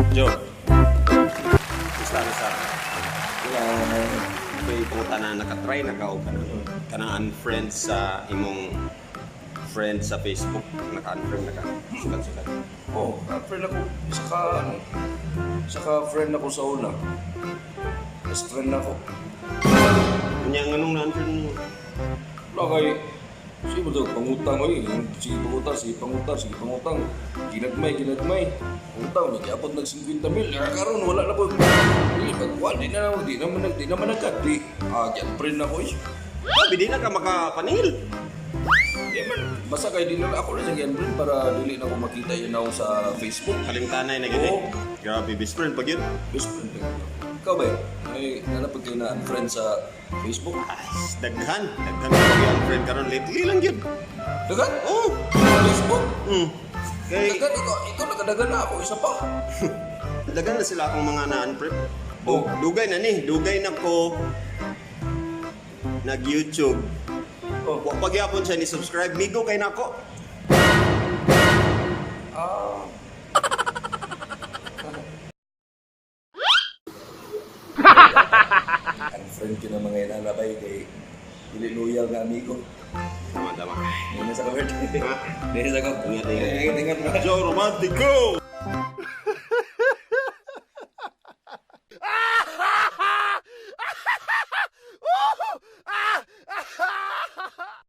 Joe. Basta, basta. Wala. Okay, puta na nakatry na ka o kanang, kanang unfriend sa imong friend sa Facebook. Naka-unfriend na ka. Sukat, sukat. Oh, friend ako. Isa ka, ano, isa ka friend ako sa una. Best friend ako. Unya nga nung na-unfriend mo. Wala kay, sige mo daw, pangutang oy. Sige pangutang, sige pangutang, sige pangutang. Ginagmay, ginagmay. Pangutang, nagyapot nag 50 mil. Ah, karon wala na po. Di, pagkuhan, di na, di naman, di naman nagka. Di, ah, friend ako eh. Grabe, di na ka makapaningil. Di man, basta kay di na ako na siya friend para dili na ko makita yun ako sa Facebook. Kalimtanay na gini. Oo. Grabe, best friend pag yun. Best friend. Ikaw ba eh? May nanapag kayo na unfriend sa Facebook? Ay, daghan. Daghan ko yung unfriend karon lately lang yun. Dagan? Oh. Facebook? Kay, Dagan, ikaw nagadagan na ako, isa pa. daghan na sila akong mga na-unfriend. Oh. Dugay na ni, dugay na ko nag-YouTube. Oh. Wa pagyapon siya ni subscribe, migo kay nako. Ah. Unfriend ko na mga inalabay kay dili loyal nga amigo. Tama, tama. Hindi na sa kabert. Ha? Hindi na sa kabert. Ingat, ingat. Ingat, ingat. Joe Romantico!